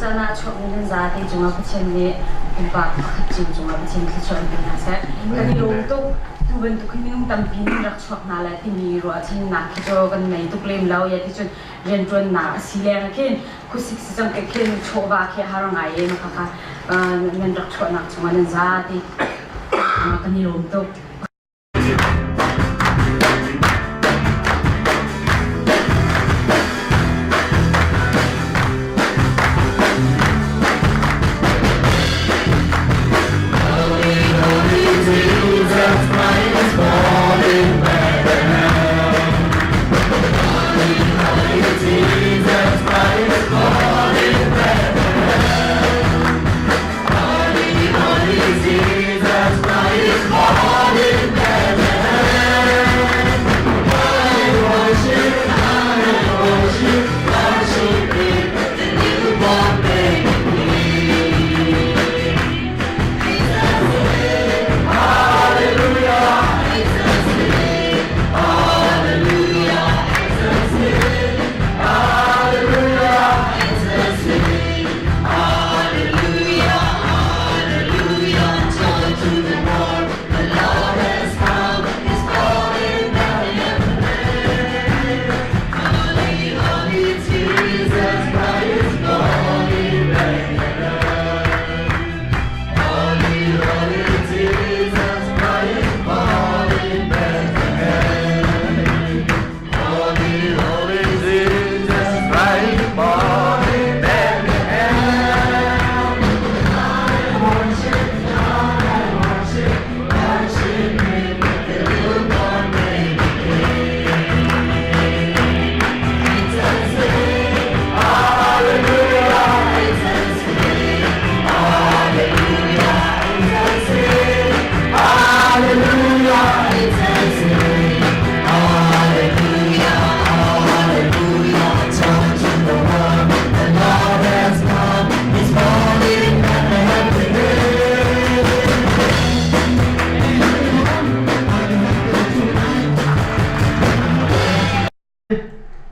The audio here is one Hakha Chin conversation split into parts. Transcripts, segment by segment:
Tuzan ah a chuakmi nan zate cungah Pathian nih pumpak pakhat cio cungah Pathian thluachuah in pe hna seh. Kan i lawm tuk. Tu bantuk hi minung tampi nih rak chuak hna le timi ruahchannak khi cu kan nei tuk lem lo. Ya ti cun rianṭuannak a si leng khin khuasik si cang ke khin chawva khi a har ngai i maka kha nan rak chuahnak cungah nan zate kan i lawm tuk.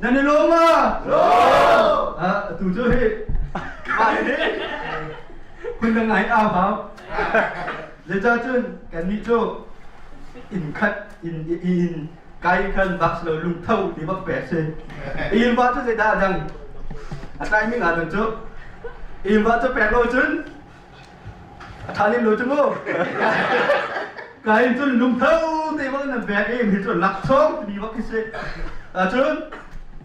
Nan i lawm ma? Lawm! Atu cu hi phun dang ngai au hau. Zeicahcun kannih cu inn khat inn inn kai khan bak lo lungtho ti bak pek si. Inn va cu zeidah a dang? A tlai mi nga dang cu. Inn va cu pek lo cun a ṭha lem lo cu mu. Kai cun lungtho te bak nan pek i mi cu laksawng timi bak khi si. Cun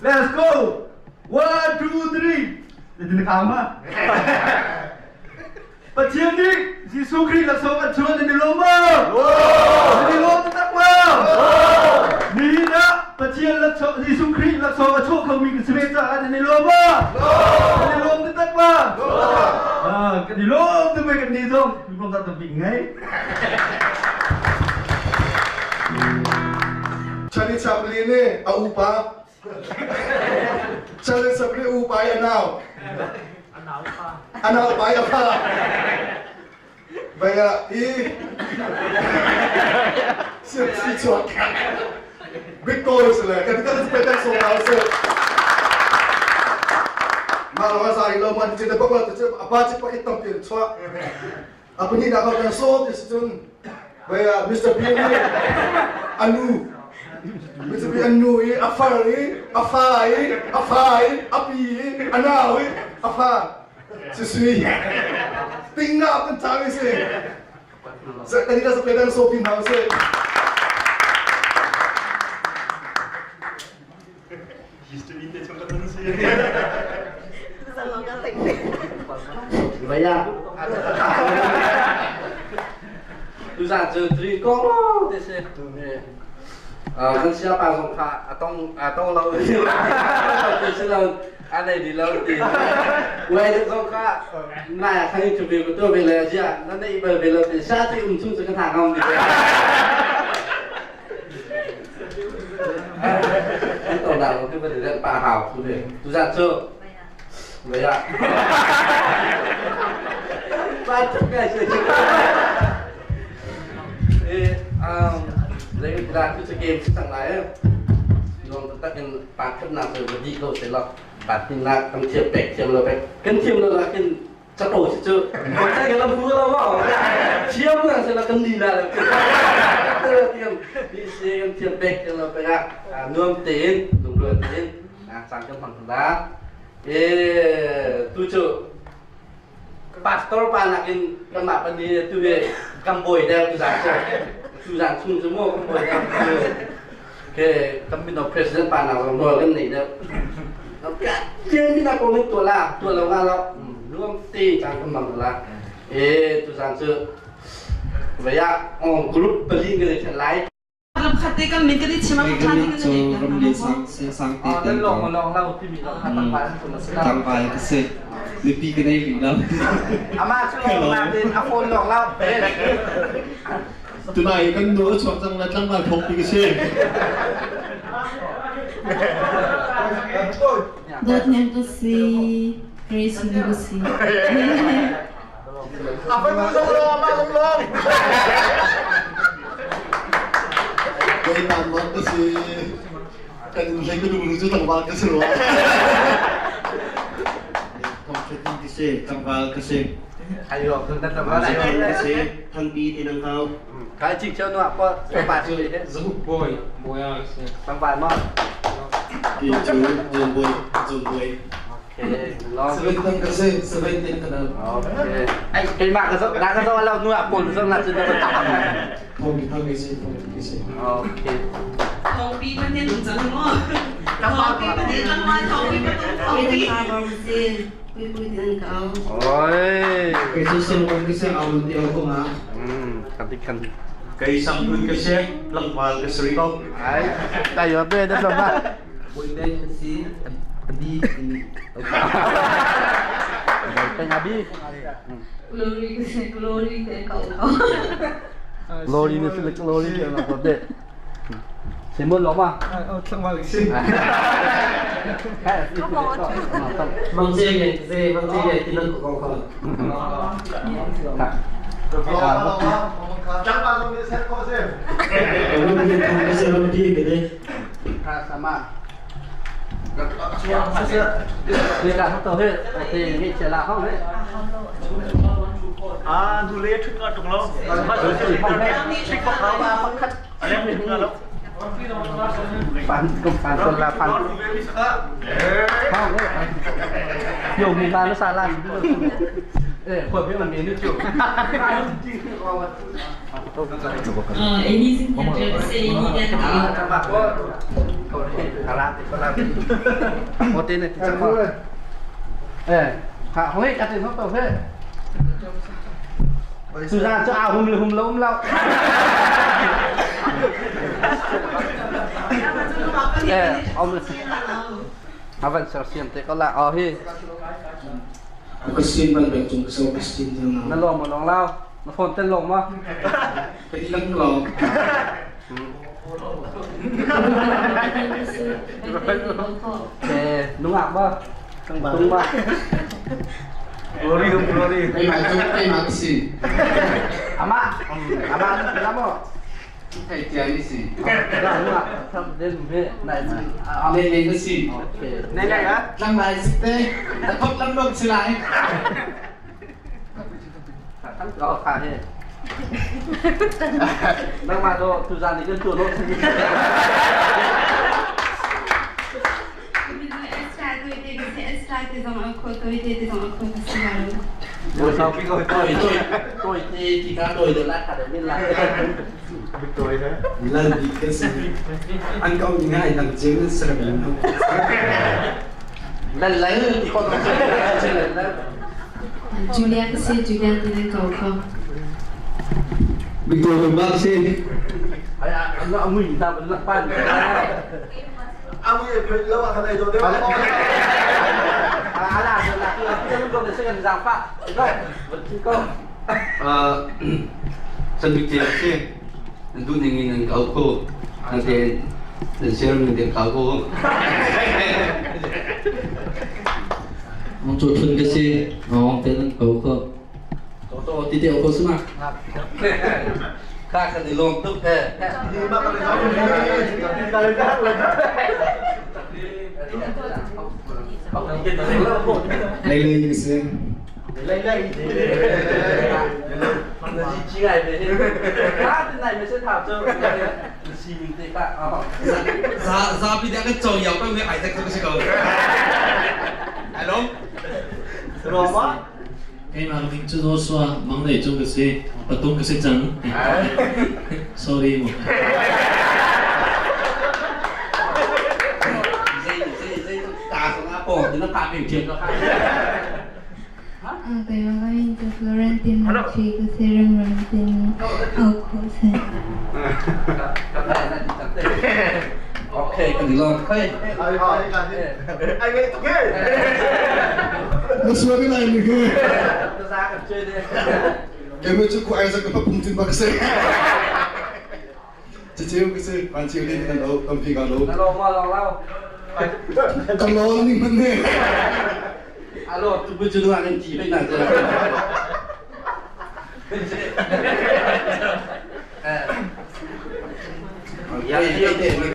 let's go. One, two, three. Zeitin na kau ma? Pathian nih Jesuh Khrih laksawng an chuan nan i lawm maw? Nan i lawm taktak maw? Nihin ah Pathian laksawng Jesuh Khrih laksawng a chuah khomi kan si ve caah nan i lawm maw? Nan i lawm taktak maw? Kan i lawm tuk ve kan ni zong lawm dah tampi ngei. Charlie Chaplin nih a upa Charlie Chaplin upa i a nau. A nau pa i a fa. Baya i siap si chuak. Big goals le kan kan petak so hau se. Ma lo sa i lo man chi da bak lo te apa chi pakit tam tin chua. A pahnih nak kan so ti cun baya Mr. Bean nih anu Mr. Bean anu i a far i a fa i a fa i a pi i a nau i a fa sisui ting nga kan chang i si kan ika sa pedang so pin hau si Vậy à? Tu zan cu tri ko te si. Kan sia pa zong kha a tong a tong lo ti si lo a nei di lo ti. Uai de zong kha nai khan interview ko tu ve le zia na nei bal ve lo ti sa ti um chung cu kan ha ngam di. An to dah lo khi va ti pa hau tu ve. Tu zan cu Vậy ạ. Ba chục cái sự chụp. Lấy ra cứ chơi game sang lại. Nuông tất cả pa khất nào rồi đi câu sẽ lọc. Pathinak kan thiam pek thiam lo pek kan thiam lo nakin capo si cu sai kan lam hu lo ma thiam na se la kan ni la la thiam bi se kan thiam pek thiam lo pek ah nuam tein lungrual tein caan kan hmang la e tu cu pastor pa nakin kanmah pan ni tu he kan bawi deuh tu zan cu tu zan chung cu mu kan bawi deuh ke kan mino president pa nak zong nawl kan nei deuh Tian mi na ko nih tua la tua lo nga lo luam te cang kan mang la e tu zan cu vaya group pali kan i then lai. Lam khat te kan min kan i chim ang than ding cu ramli sang sang te te long long lo timi lo kha tangpai tangpai ka si mipi ka nei rih lo. Ama cu long na tin a phone long lo. Tunai kan nu a chuak cang la tlangval thawk ti ka si. Dawt nem ka si Grace ni ka si. A fanu zong long ama zong long. Kei tan man ka si. Kan in hlei ka dum cu tlangval ka si rua. Thawngṭhat ka si, tlangval ka si. Ayo, tlangval ka si. Thangpi ti nang hau. Kai chik cheu nuah pa pa chu Zahuk boy boy a si. Tlangval ma. Ti cu zon boy zon boy. Okay, long. Seventeen ka si, 17 ka na. Okay. Ai, keimah ka zo, na ka zo alo nuah pawl zo na cun na Thong thong ka si, thong ka si. Okay. Thongpi man hin cang mo. Thongpi man hin tlangval thongpi man thongpi. Pui pui tin ka au. Oi. Kei cu Solomon ka si, au ti au ko nga. Kan ti kan. Kei sang tun ka si, tlangval ka si ko. Ai, tayo be da sama. Boy Ben ka si, abi. Kay abi. Glory ka si, glory ka ikaw. Glory na sila, glory na ako de. Simon lo ma. Oh, tlangval ka si. Mang che nge se, mang che nge ti nang ko ko. Chang pa zong nih set ko si. Ram ni thong ka si, ram pi ka de. Sama. À, du le thut nga tung lo. Tik pa kha. Alem thut nga lo. ปันกุปันคนละปันเข้าโยมีบ้านแล้วซาลานเออคนพี่มันมีนึกอยู่ Anything can say anything. จังหวะก็อาราติก็ลาโอเตเนี่ยจังหวะเออค่ะเฮ้ยอาจารย์เขาเปิดเฮ้ยสุดาจะเอาหุ่มหรือหุ่มล้มแล้วเออเอาเอาเป็นเสียงเตะก็ละอ๋อพี่ Christian ban bek chung so Christian chung นั่นลงมาลองเล่ามาฝนเต้นลงมั้ง Pe lang lo. เออนุ่งอักบ่ตุ้งบ่ Glory glory. Kei ma cu kei ma ka si. อาม่าอาม่าแล้วบ่ Thei tia ni si. นุ่งอักทำเด่นเพ่ไหน Ne ne ka si. โอเค Này này á. Tlang lai si te. Thop lam dong si lai. ทั้งก็ขาเฮ้นั่งมาโดตุจานี่ก็ตัวโลก โดยชอบพี่ก็ตัวตัวตีที่ก้าตัวเดือดละขาดไม่ละ Victory thế. Lan bi ka si. An kau ni ngai nang jing sa ka bi. นั่นเลยที่คนต้องเชื่อแล้ว Julia kasi Julia tinangkaw ko. Victor ba si. ไอ้อะงุ่ยตาเป็นลักปั้น Amu ye phơi lâu à này rồi đấy. อะล่ะล่ะคือมันโดนเส้นจางฟ้าก็มันก็ San big tia si. Nan du ning in kau ko. Nan te nan share ning den kau ko. Mong chu thun ka si. Ngong te nang kau ko. โตโตติเตียวko sima. ข้ากันลงตุ๊กเออ Đi mà còn lại đi. Đi lên ra lên. Lei lei ka si. Lei lei. Na ji chi ngai ve. Ha tin nai me se thau chu. Na si ning te ka. Za zapi dah kan cong yau pang me Isaac tu ka si ko. Hello. Roma. Keimah min cu Joshua mang nei cu ka si. Patung ka si cang. Sorry mu. Zei zei zei ta song a po na pa me thiam ka. Keimah ka min cu Florentine Murphy ka si Remrantin au khawh si. Okay, kan lo. Khoi. Ai ngai tuk he. Na sual lai mi he. Kemi cu khu ai zak ka pung tin bak se. Ceceu ka si, kan chiu din kan lo, tampi ka lo. Alo ma lo lo. Ka lo ning man ne. Alo tu bu chu nuang ti pe na. Ya ya ya.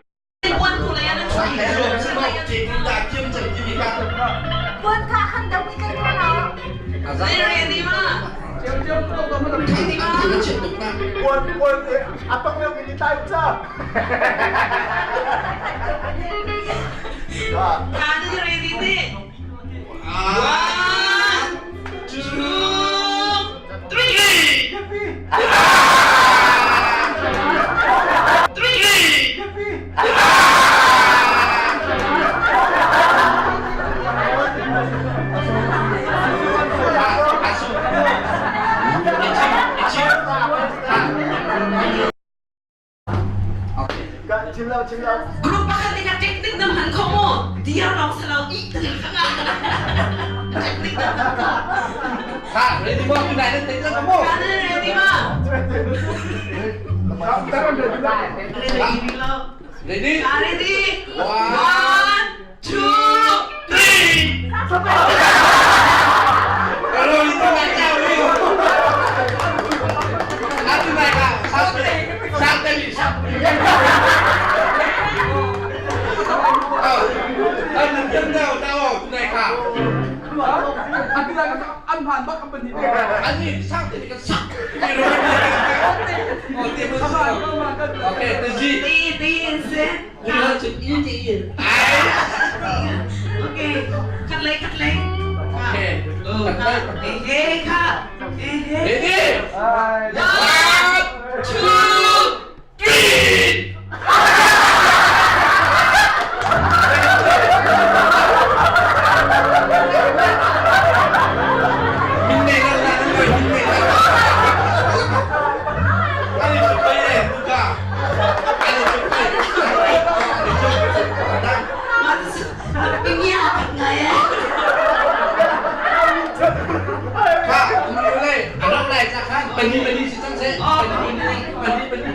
Buat buat apa yang ini tahu One, two, three. Three. Chim lo, chim lo. Group pakhat nih ka teknik na hman kho mu. Diar lawng si lo ih ta ka nga. Teknik na hman kho. Ha, ready mo? Tunay na tingnan mo. Kana ready ma? Ready lo. Ready? Ready? One, two, three. Kalau itu nggak jauh. Satu naik satu, satu satu. Ti ti se. Okay. Cut lay, cut lay. Eh eh ka. Eh eh. Ready? One, two, three. Hindi lang lang hindi lang. Ano yung supay eh, buka. Ano yung supay? Pingya ngai. Ha, umulai. Anak lai cakap, bani bani si cang se. Bani bani bani.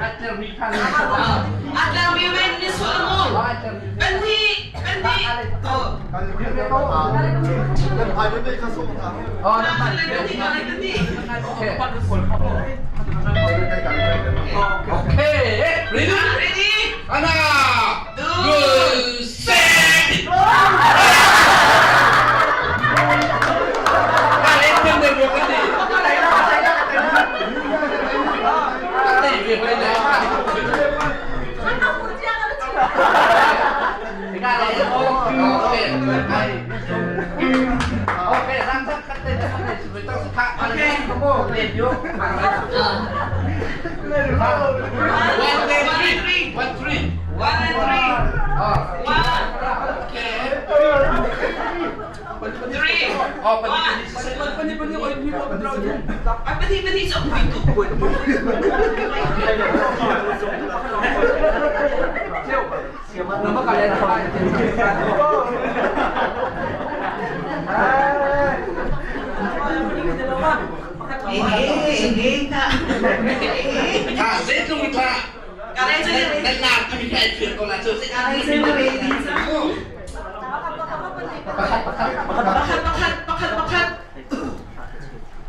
Ajar mi kan. Atla mi men ni soal mo. Bani bani. Oh. Oh, Bani bani. Okay, ready? Ready? 하나, 둘, 셋! One, three, one, three. One and three. One. Three. Oh, One. Ay, pati pati sa kwento. Eh eh eh ka. Eh. 啊，谁中意他？ Kaya sa 那那他们太全过来，就是 Kaya sa ready sa. Pakat pakat pakat pakat.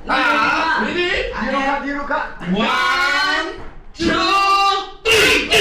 啊，ready？One, two, three.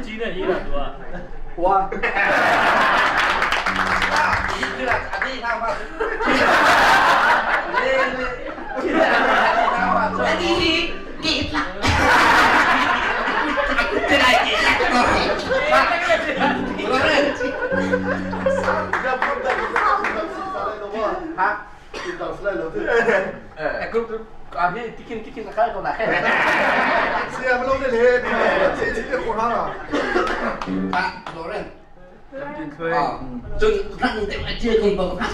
Chi na hi la tua. Wa. Ati hi ke tla. Ha? Tikin tikin na kai ko na. Siya malo le le chi chi le ko ha. Ha, Loren. Chun rang te ma chia kong bang ha.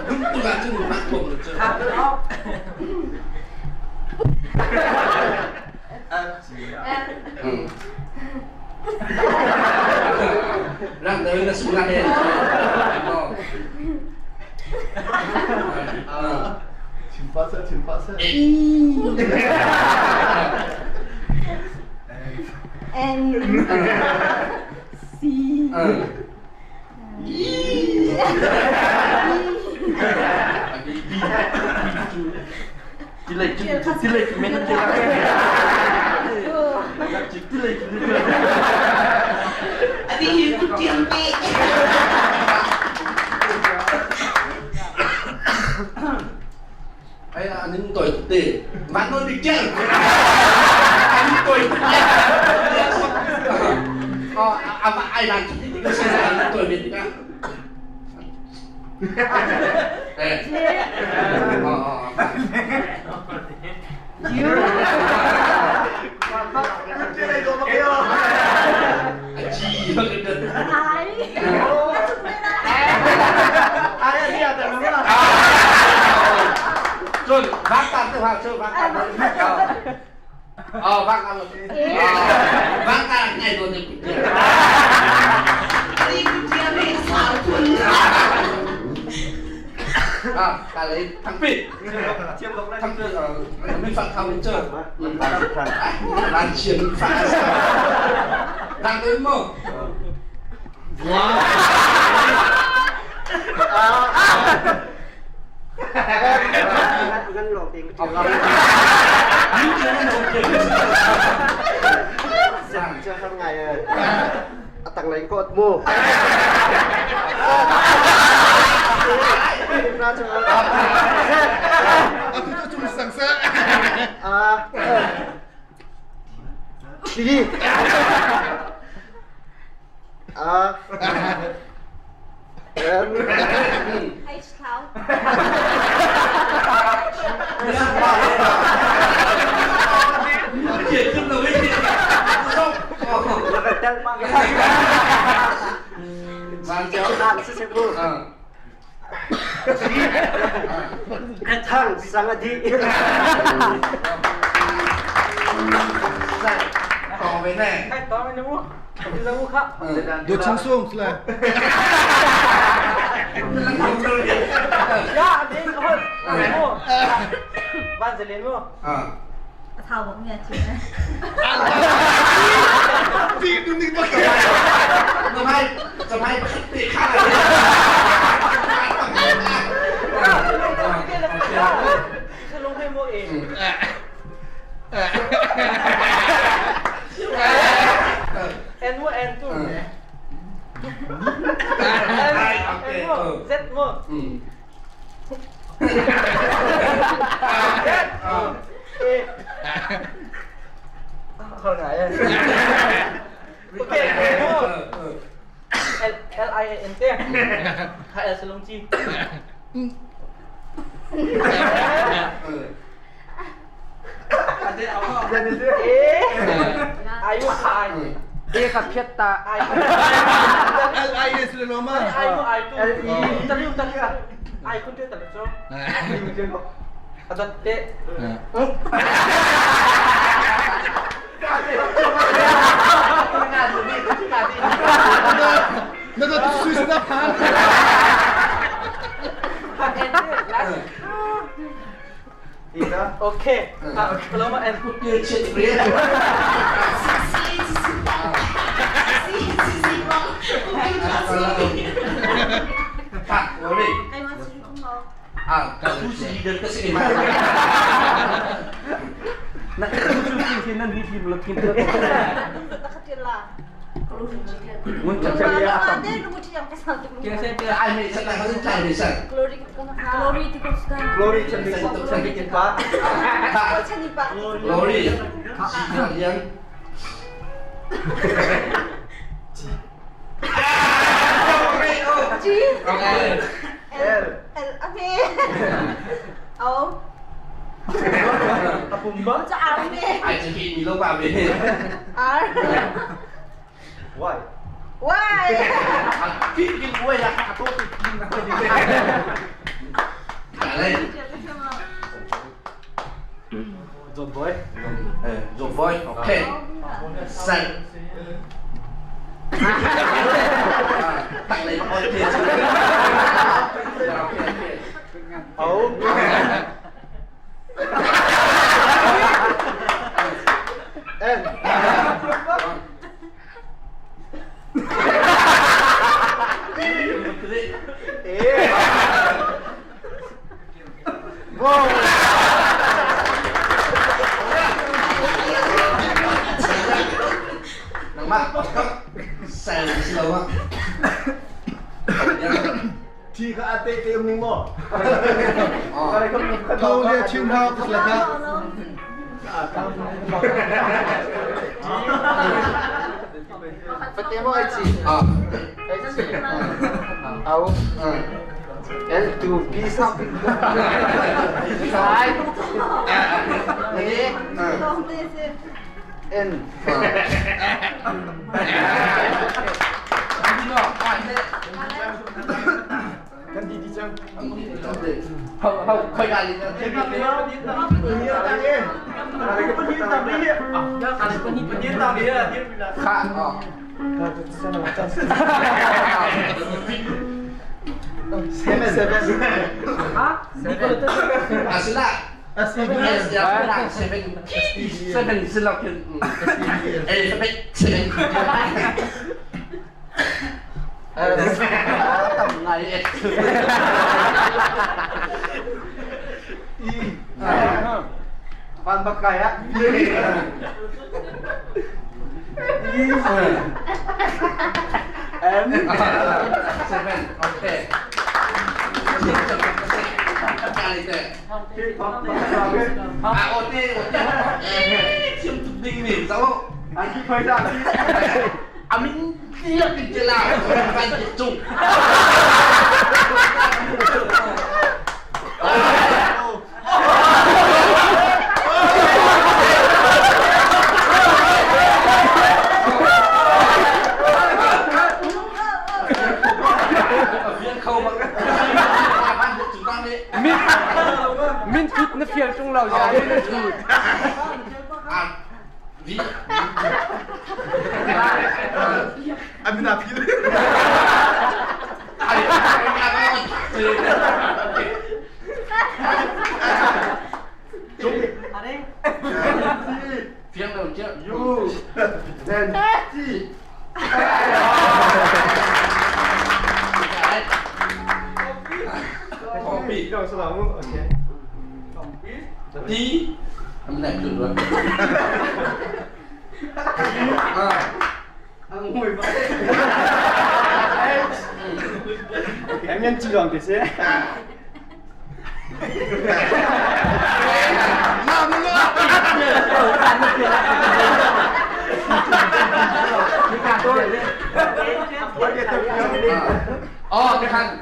Đúng tôi là chân phát cùng được chưa? Rang tới là xuống lại 请发射，请发射。 N C Tilai tilai men tilai. Tilai Ati hi ku tiang pe. Ay, anin toy te. Mano di chen. Anin toy. Oh, apa ai làm thì cái xe anin toy việt ka. Eh. Oh, oh. Chi Ai. Ai đi à tại nó là. Rồi, vác tàn tự học chưa vác tàn. Ờ, vác tàn. Vác tàn này rồi thì Ati ku tiang pe sao thun. À, ta lấy thằng Phi. Thằng Phi là mình phạm thằng mình chơi. Làm chuyện phạm. Đang đến mơ. Gan lộc tiền Cho hàng ngày tặng lấy cột mù. Na cho. Aku tu cuma sang sa. À. Đi. À. N H thao. Thang sang adi. Còn về này. Hai to mình mua. Đi ra mua khác. 有轻松是吧？ Ya, đi thôi. Mua. Ban sẽ lên mua. À. Thao bóng nhà chị. 第一你不 จะให้จะให้ติดข้า Sẽ lông thêm mua ế. N mua N tu. N N mua Z mua. Z A. Không ngại. Ok, mua. L L I N T. Hai L sẽ lông chi. A I U I A ขับเพียตา I L I S 了吗？ I U I tu. Tali tali I kun te tali cho. Adat te. 那个随时在盘。 Ok. Kalau mà em เกิดเช็ดเรียน C C C C ตัดหัวดิ Cái mà xin không ngon. Ah, ka tu si leader ka si ma. Na tu tin tin nan hi phim lo tin te. Mun cha cha ya. Ai mei sa ta chai mei sa. Glory ti ko sudah. Glory chan ni chan ni pa. Glory. Yang. G L L A V O Apumba R V Ai chỉ khi ni lo ba ve. R Y Y Khi kinh quay là hạ tốt Cả lên. John Boy. John Boy. Okay. Xanh. Tặng lấy ôi tiền. Oh. N. A. Wow. Nangmah sel si lo ah. Thi kha ate te um ning mo. Thâu le chim hau tuk la ka. Pati mo ay chi. Ah. Au. L 2 B something. Sai. Ni. N. Kan di di chang. Hau hau khoi ga li. Kha. Seven. Seven. Asila. S ya seven. Seven sila kin. Eh seven seven. Tầm ngày. E. Van bak kaya. E. N. Seven. Okay. À, ok, ok. Chiêm tục đinh này sao? Anh khi phơi ra. À mình đi là kinh tế là phải tập trung. Min thut na fial tung lo ya min thut. Vi. Amin a phil. Phiang đâu chứ? U. N. T. Kopi. Dong selamu. Okay. T. Em này được rồi. À. Ang mùi vậy. Okay, em nhân chi dong te se. Oh, cái thằng.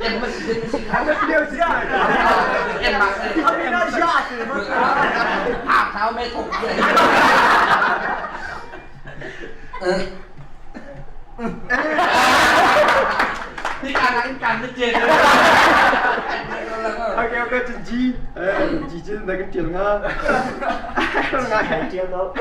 Em mà xin xin Em mà À, tháo mê thục. Thì cả anh càng nó chê. Okay, okay, G. G chứ là cái chuyện nga. Nga chuyện đó.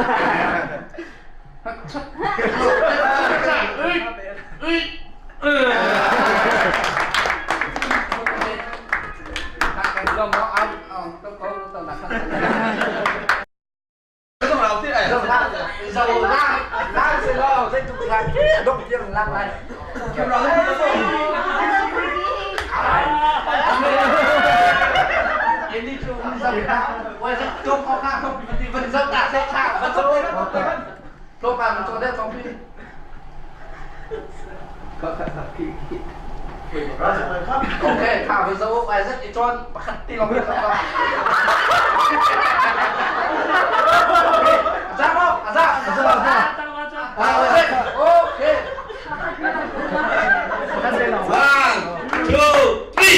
lak lai. Ini cu zam kong kha van zam ta se kha van zam to pa van chong de chong pi. Ok, kha van zo ai zat i chon pakhat ti long ka ka. Za mo, za. Za za. Okay. One, two, three.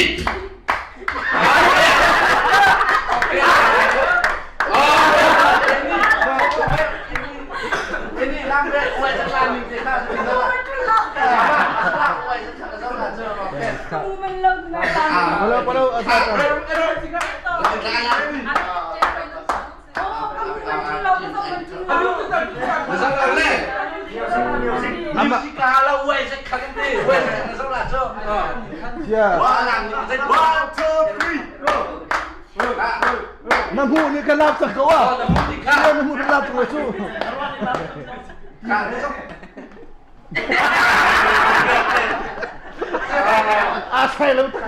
One, two, three, go. Na hmuh nih ka lap cak ko ah. Na hmuh ka lap cak ko cu. Aa sai lo tak.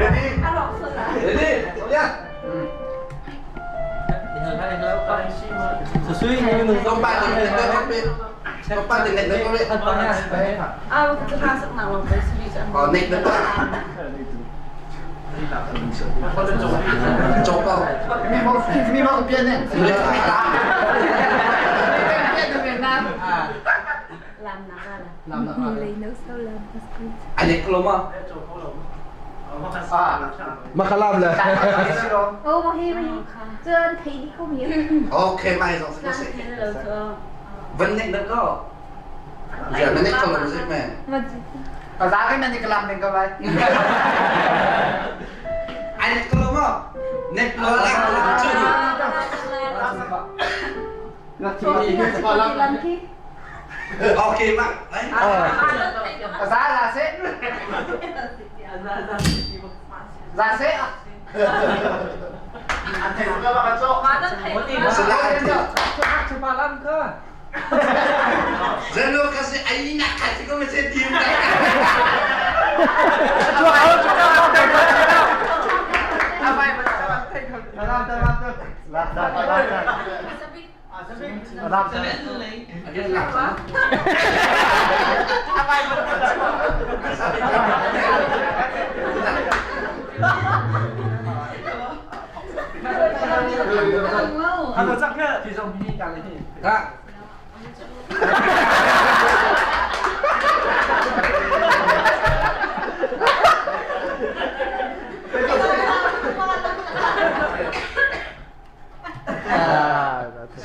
Ready? Ready? Yeah. Makalam le. Oh, mahi mahi. Cun thei dih ko mi. Okay, mai zong si. Van nek dak ko. Ja, na nek ko lo si me. Za kai man ni kalam ding ka bai. Ai nek ko lo mo. Nek lo la la chu. Okay ma. Za za se. Za se. Zeno kasi ay nak kasi ko mesti tim. Ha.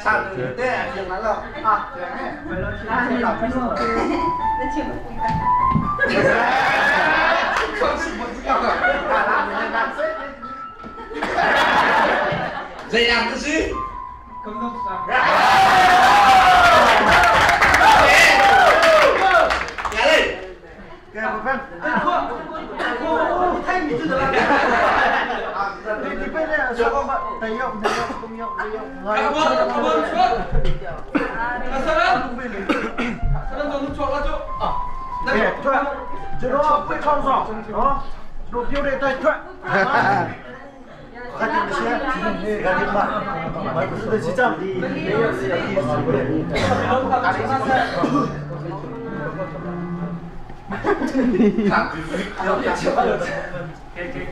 Sao thế à chuyện lắm rồi. Dây làm cái gì? Nhà lên.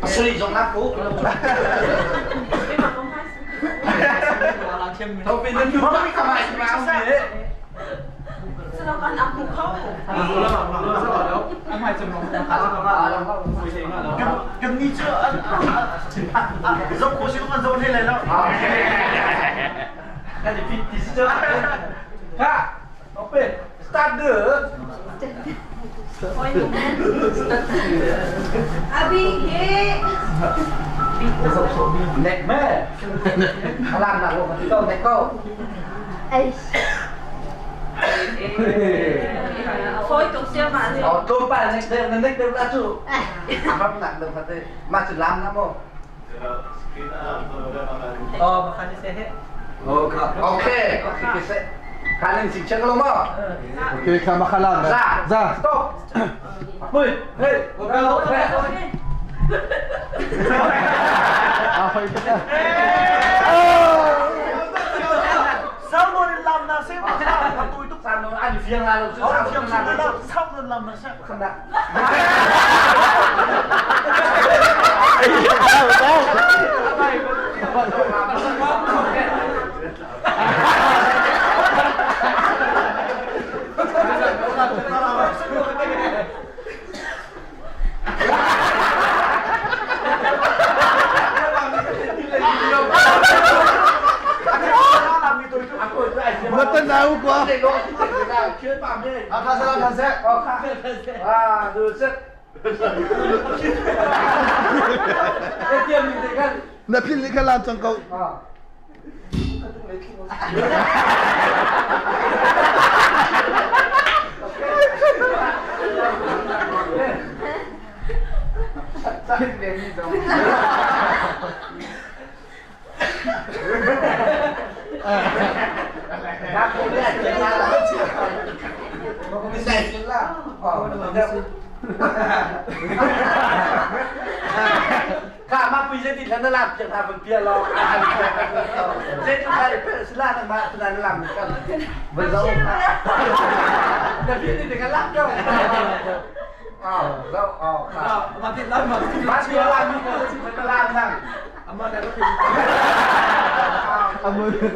Sri dòng láp cũ. Thôi bên nhân chúng ta không ai mà không thế. Cái gì fit thì chưa? Ha. Open. Start được. Abi he. Nẹt mê. Làm là một cái câu nẹt câu. Ai. Phôi tục siêu mà. Ờ, tôi phải nẹt đều nẹt đều đã chú. Không nặng được thật đấy. Mà chỉ làm lắm không? Oh, makan ni sehat. Ok, ok, sẽ. Khả năng xin check luôn không? Okay, ka makalam. Za. Za. Stop. Mười, hey, một cái lỗ thế. Ah, phải cái. Sao nó ăn phiền là nó sao phiền là không đặt. Matan na ko. Ah, À, rồi rất. Na pil ni ka lam chang ko. Nó có cái này là. Ờ, Ka ma pui zeti thlan na lam piak hna van pia lo. Zeti thlan pe sila na ma tuna na lam kan. Van zo. Na bi ni ka lam ko. Oh, zo oh. Ma ti lam ma ti Ma pia lam ni ko si ka lam nang. Ama na ko. Ama na ko.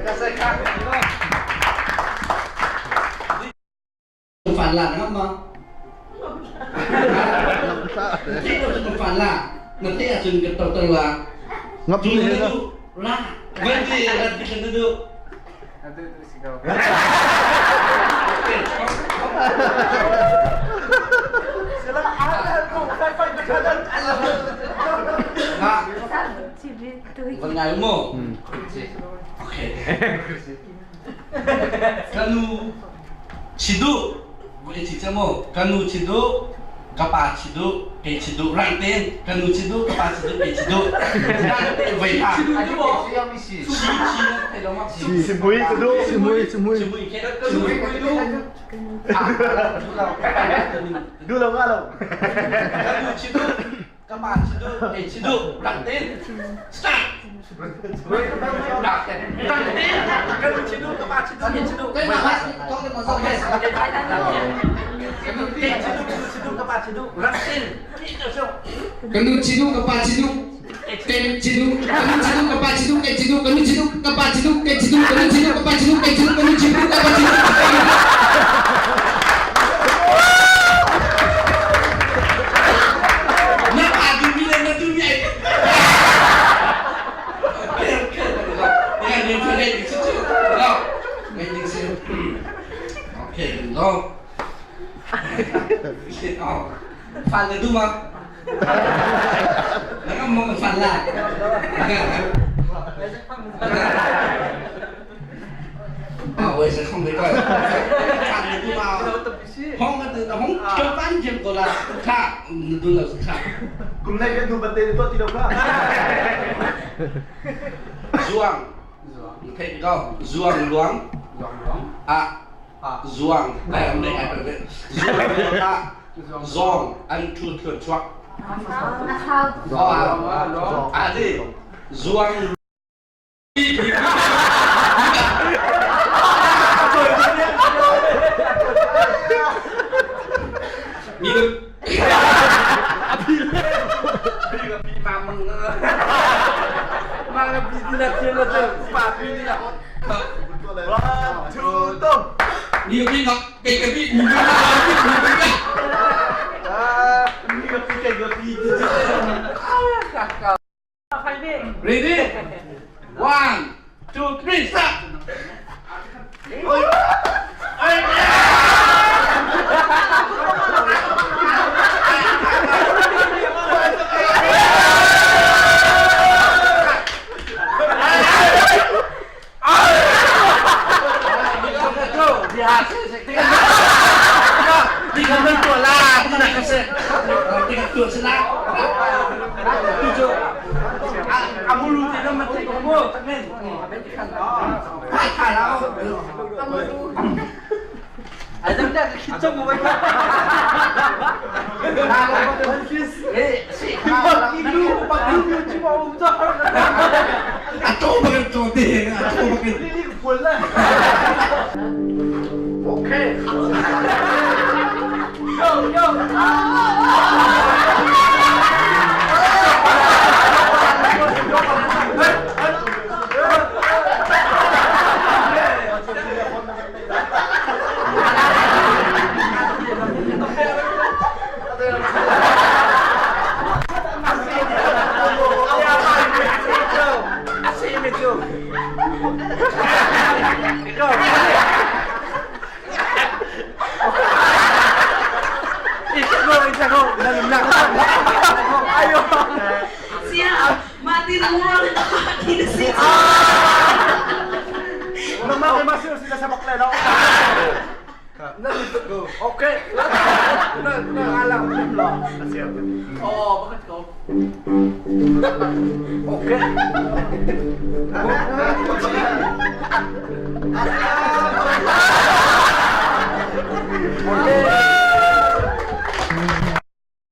Ka sai ka. Fan la ngam ma. Thế đâu cho fan la. Na te a chun ka to to la. Ngap Chu ni na na. du. La. Wen ti la ti kan du. Ha. Van ngai mo. Okay. Kanu chidu Vui chi cha mo kanu chidu kapa chidu ke chidu rang ten kanu chidu kapa chidu ke chidu rang ten vậy ha Chidu tu mo. Chi chi thầy lo ma Si mui ka du. Si mui si mui. Chi mui ke kanu Du. Du lo nga lo. Kanu chidu kapa chidu ke chidu rang ten start rang ten kanu chidu kapa chidu ke chidu vậy ha. Okay, okay. Ke chidu kanu chidu kapa chidu rang ten. Kanu chidu kapa chidu ken chidu kanu chidu kapa chidu ke chidu kanu chidu kapa chidu ke chidu kanu chidu kapa chidu ke chidu kanu chidu kapa chidu ke chidu. Na pa du mi le na du mi ai. Okay, okay. Nga ni pa le ni chidu. Go. Ngay ni si. Okay, go. Oh. Fan le du ma. Nó có một fan la. À, 我也是空没过。Fan le du ma. Hong ka hong ka pan jem ko la. Kha du la kha. Kum nai ka du ban te to ti do ka. Zuang. Thế go. Zuang luang. À. Zuang. Đây ông đây ai phải biết. Zuang luang à. Zong ăn chu thừa chuak. À. À gì? Zuang. Mi Pi ma măng mang là pi là thiên là trời pa pi là One, two, three. Mi pi ngọc cái cái pi mi pi mi pi mi Ah, mi ka pi ka pi. Ready? 1, 2, 3, start! Siap, mati ruang, mati di situ. Okay. Na na alam lo. Oh, bakit ko? Okay.